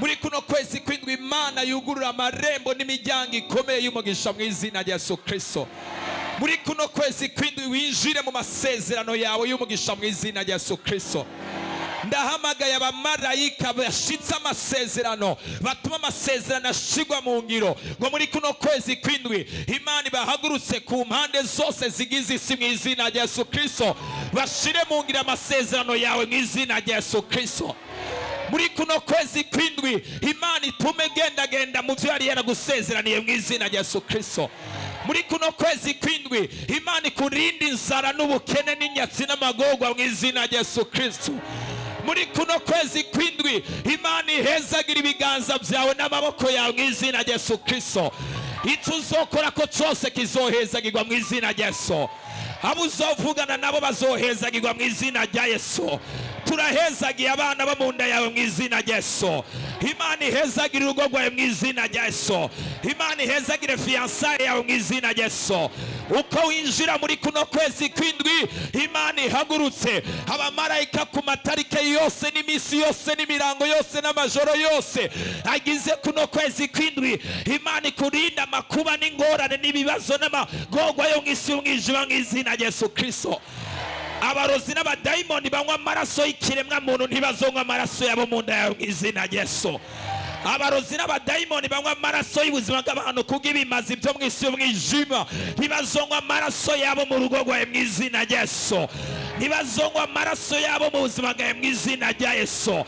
Muri kuno kwezi kw'indwi, Imana yugurura amarembo n'imiryango ikomeye y'umugisha mu izina rya Yesu Kristo. Muri kuno kwezi kw'indwi, winjire mu masezerano yawe y'umugisha mu izina rya Yesu Kristo. Ndahamagaye abamarayika bashitse amasezerano, batuma amasezerano ashigwa mu ngiro, ngo muri kuno kwezi kw'indwi Imana ibahagurutse ku mpande zose zigize isi mu izina rya Yesu Kristo, bashire mu ngiro amasezerano yawe mu izina rya Yesu Kristo. Muri kuno kwezi kw'indwi, Imana itume gendagenda mu byo yari yaragusezeraniye mu izina rya Yesu Kristo. Muri kuno kwezi kw'indwi, Imana ikurinde inzara n'ubukene n'inyatsi n'amagorwa mu izina rya Yesu Kristo. Muri kuno kwezi kw'indwi, Imana ihezagira ibiganza byawe n'amaboko yawe mu izina rya Yesu Kristo. Icyo uzokora ko cyose kizohezagirwa mu izina rya Yesu. Abo uzovugana nabo bazohezagirwa mu izina rya Yesu. Turahezagiye abana bo mu nda yawe mu izina rya Yesu. Imana ihezagire urugo rwawe mu izina rya Yesu. Imana ihezagire fiançailles yawe mu izina rya Yesu. Uko winjira muri kuno kwezi kw'indwi, Imana ihagurutse abamarayika ku matarike yose n'iminsi yose n'imirango yose n'amajoro yose agize kuno kwezi kw'indwi. Imana ikurinda amakuba n'ingorane n'ibibazo n'amagorwa yo mu isi y'umwijima mu izina rya Yesu Kristo. Abarozi n'abadayimoni banywa amaraso y'ikiremwa muntu ntibazonywa amaraso yabo mu nda yawe mu izina rya Yesu. Abarozi n'abadayimoni banywa amaraso y'ubuzima bw'abantu kubw'ibimazi byo mu isi y'umwijima ntibazonywa amaraso yabo mu rugo rwawe mu izina rya Yesu. Ntibazonywa amaraso yabo mu buzima bwawe mu izina rya Yesu.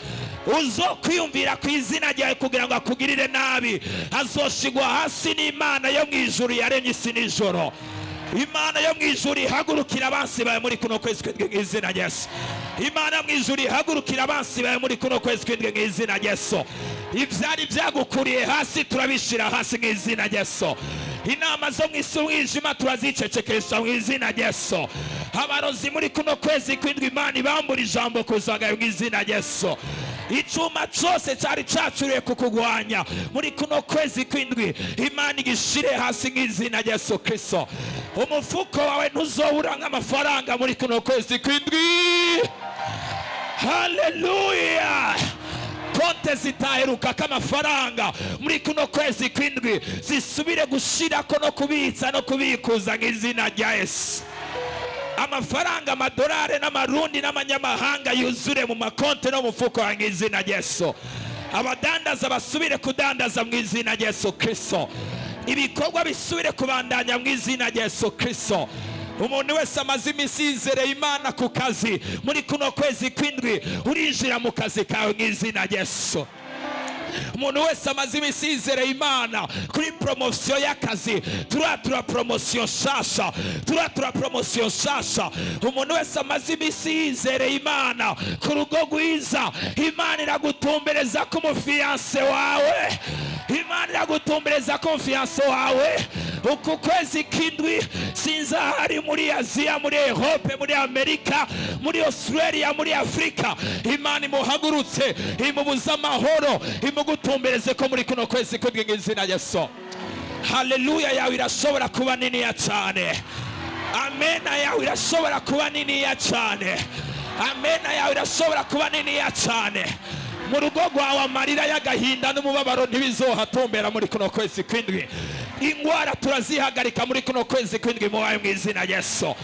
Uzokwiyumvira ku izina ryawe kugira ngo akugirire nabi azoshigwa hasi n'Imana yo mu ijuru yaremye isi n'ijoro. Imana yo mu ijuru ihagurukira abansi bawe muri kuno kwezi kw'indwi mu izina rya Yesu. Imana yo mu ijuru ihagurukira abansi bawe muri kuno kwezi kw'indwi mu izina rya Yesu. Ibyari byagukuriye hasi turabishira hasi mu izina rya Yesu. Inama zo mu isi umwijima turazicecekesha mu izina rya Yesu. Abarozi muri kuno kwezi kw'indwi, Imana ibambura ijambo kuzagayo mu izina rya Yesu. Icyuma cyose cyari cyacuriye kukugwanya muri kuno kwezi kw'indwi, Imana igishire hasi mu izina rya Yesu Kristo. Umufuko wawe ntuzobura nk'amafaranga muri kuno kwezi kw'indwi. Haleluya! Konte zitaheruka k'amafaranga muri kuno kwezi kw'indwi zisubire gushirako no kubitsa no kubikuza mu izina rya Yesu. Amafaranga, amadolari n'amarundi n'amanyamahanga yuzure mu makonti no mu mufuko wa mu izina rya Yesu. Abadandaza basubire kudandaza mu izina rya Yesu Kristo. Ibikorwa bisubire kubandanya mu izina rya Yesu Kristo. Umuntu wese amaze iminsi yizereye Imana ku kazi, muri kuno kwezi kw'indwi urinjira mu kazi kawe mu izina rya Yesu. Umuntu wese amaze iminsi yizereye Imana kuri promotion y'akazi, turatura promotion nshasha, turatura promotion nshasha. Umuntu wese amaze iminsi yizereye Imana ku rugo rwiza, Imana iragutumbereza ko umu fiancé wawe, Imana iragutumbereza ko umu fiancé wawe. Uku kwezi k'indwi, sinzi ahari, muri Aziya, muri Europe, muri Amerika, muri Australia, muri Afurika, Imana imuhagurutse, imubuze amahoro, imugutumbereze ko muri kuno kwezi kw'indwi mu izina rya Yesu. Haleluya yawe irashobora kuba niniya cyane. Amena yawe irashobora kuba niniya cyane. Amena yawe irashobora kuba niniya cyane. Mu rugo rwawe, amarira y'agahinda n'umubabaro ntibizohatumbera muri kuno kwezi kw'indwi. Ingwara turazihagarika muri kuno kwezi kw'indwi mubaye mu izina rya Yesu.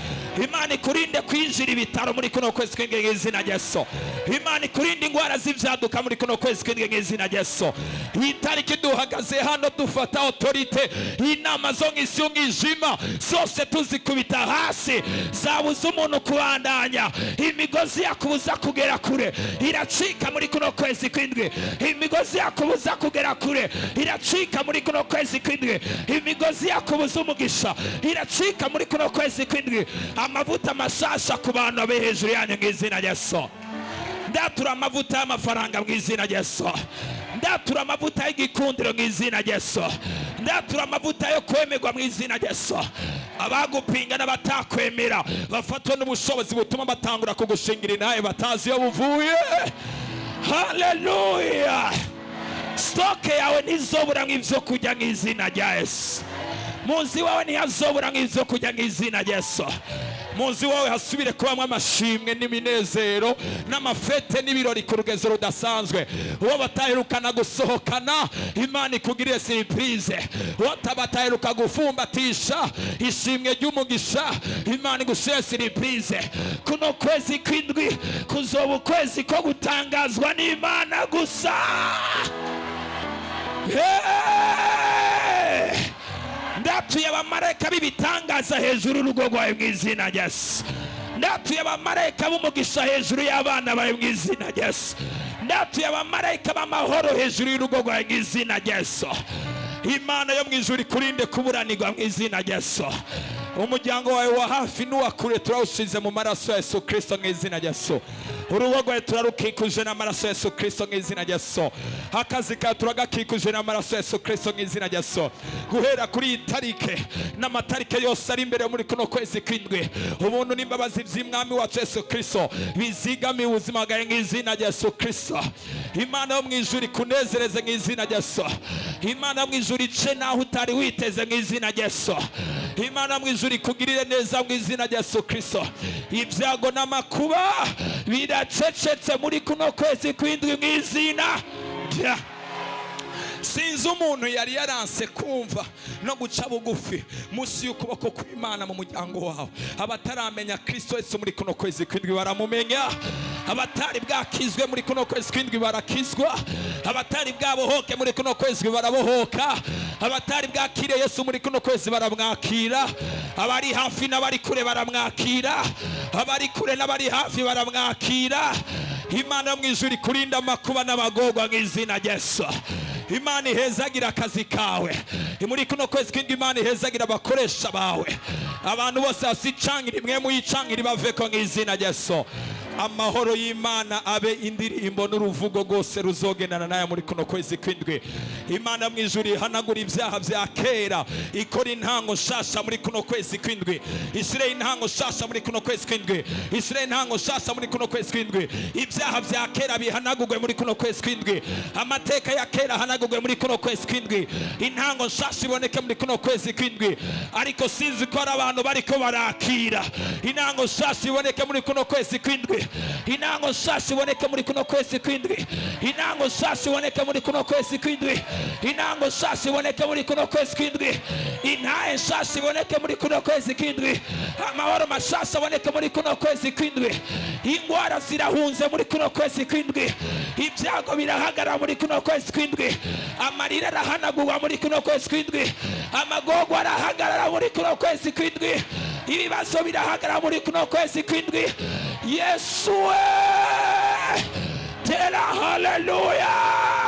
Imana ikurinde kwinjira ibitaro muri kuno kwezi kw'indwi mu izina rya Yesu. Imana ikurinde ingwara z'ibyaduka muri kuno kwezi kw'indwi mu izina rya Yesu. Iyi tariki duhagaze hano, dufata autorité. Inama zo mu isi y'umwijima zose tuzikubita hasi, zabuza umuntu kubandanya. Imigozi yakubuza kugera kure iracika muri kuno kwezi kw'indwi. Imigozi yakubuza kugera kure iracika muri kuno kwezi kw'indwi. Imigozi yakubuza umugisha iracika muri kuno kwezi kw'indwi. Amavuta mashasha ku bantu abe hejuru yanyu mu izina rya Yesu. Ndatura amavuta y'amafaranga mu izina rya Yesu. Ndatura amavuta y'igikundiro mu izina rya Yesu. Ndatura amavuta yo kwemerwa mu izina rya Yesu. Abagupinga n'abatakwemera bafatwe n'ubushobozi butuma batangura kugushingira intahe batazi iyo buvuye. Haleluya! Stock yawe ntizobura nk'ibyo kurya mu izina rya Yesu. Mu nzu iwawe ntihazobura nk'ibyo kurya mu izina rya Yesu. Mu nzu iwawe hasubire kubamwo amashimwe n'iminezero n'amafete n'ibirori ku rugezo rudasanzwe. Uwo bataherukana gusohokana, Imana ikugirire surprise. Uwo bataheruka gufumbatisha ishimwe ry'umugisha, Imana igushire surprise. Kuno kwezi kw'indwi kuzoba ukwezi ko gutangazwa n'Imana gusa. Hey! Ndatuye abamarayika b'ibitangaza hejuru y'urugo rwawe mu izina rya Yesu. Ndatuye abamarayika b'umugisha hejuru y'abana bawe mu izina rya Yesu. Ndatuye abamarayika b'amahoro hejuru y'urugo rwawe mu izina rya Yesu. Imana yo mu ijuru ikurinde kuburanirwa mu izina rya Yesu. Umuryango wawe wa hafi n'uwa kure turawushize mu maraso ya Yesu Kirisito mu izina rya Yesu. Urugo rwawe turarukikuje n'amaraso ya Yesu Kirisito mu izina rya Yesu. Akazi kawe turagakikuje n'amaraso ya Yesu Kirisito mu izina rya Yesu. Guhera kuri iyi tarike n'amatarike yose ari imbere muri kuno kwezi kw'indwi, ubuntu n'imbabazi by'Umwami wacu Yesu Kirisito bizigamiye ubuzima bwawe mu izina rya Yesu Kirisito. Imana yo mu ijuru ikunezereze mu izina rya Yesu. Imana yo mu ijuru ice naho utari witeze mu izina rya Yesu. Imana yo mu ijuru ikugirire neza mu izina rya Yesu Kirisito. Ibyago n'amakuba biracecetse muri kuno kwezi kw'indwi mu izina rya. Sinzi umuntu yari yaranse kumva no guca bugufi munsi y'ukuboko kw'Imana mu muryango wawe. Abataramenya Kristo Yesu, muri kuno kwezi kw'indwi baramumenya. Abatari bwakizwe, muri kuno kwezi kw'indwi barakizwa. Abatari bwabohoke, muri kuno kwezi barabohoka. Abatari bwakire Yesu, muri kuno kwezi baramwakira. Abari hafi n'abari kure baramwakira, abari kure n'abari hafi baramwakira. Imana yo mu ijuru ikurinda amakuba n'amagorwa mu izina rya Yesu. Imana ihezagira akazi kawe muri kuno kwezi kw'indwi. Imana ihezagira abakoresha bawe. Abantu bose hasi icangira imwe muyicangira baveko mu izina rya Yesu. Amahoro y'Imana abe indirimbo n'uruvugo rwose ruzogendana nayo muri kuno kwezi kw'indwi. Imana mu ijuru ihanagura ibyaha bya kera, ikora intango nshasha muri kuno kwezi kw'indwi. Ishyire intango nshasha muri kuno kwezi kw'indwi. Ishyire intango nshasha muri kuno kwezi kw'indwi. Ibyaha bya kera bihanagurwe muri kuno kwezi kw'indwi. Amateka ya kera ahanagurwe muri kuno kwezi kw'indwi. Intango nshasha iboneke muri kuno kwezi kw'indwi. Ariko sinzi ko hari abantu bariko barakira. Intango nshasha iboneke muri kuno kwezi kw'indwi. Intango nshasha iboneke muri kuno kwezi kw'indwi. Intango nshasha iboneke muri kuno kwezi kw'indwi. Intango nshasha iboneke muri kuno kwezi kw'indwi. Intahe nshasha iboneke muri kuno kwezi kw'indwi. Amahoro mashasha aboneke muri kuno kwezi kw'indwi. Ingwara zirahunze muri kuno kwezi kw'indwi. Ibyago birahagarara muri kuno kwezi kw'indwi. Amarira arahanagurwa muri kuno kwezi kw'indwi. Amagorwa arahagarara muri kuno kwezi kw'indwi. Ibibazo birahagarara muri kuno kwezi kw'indwi. Yesu we, tera haleluya!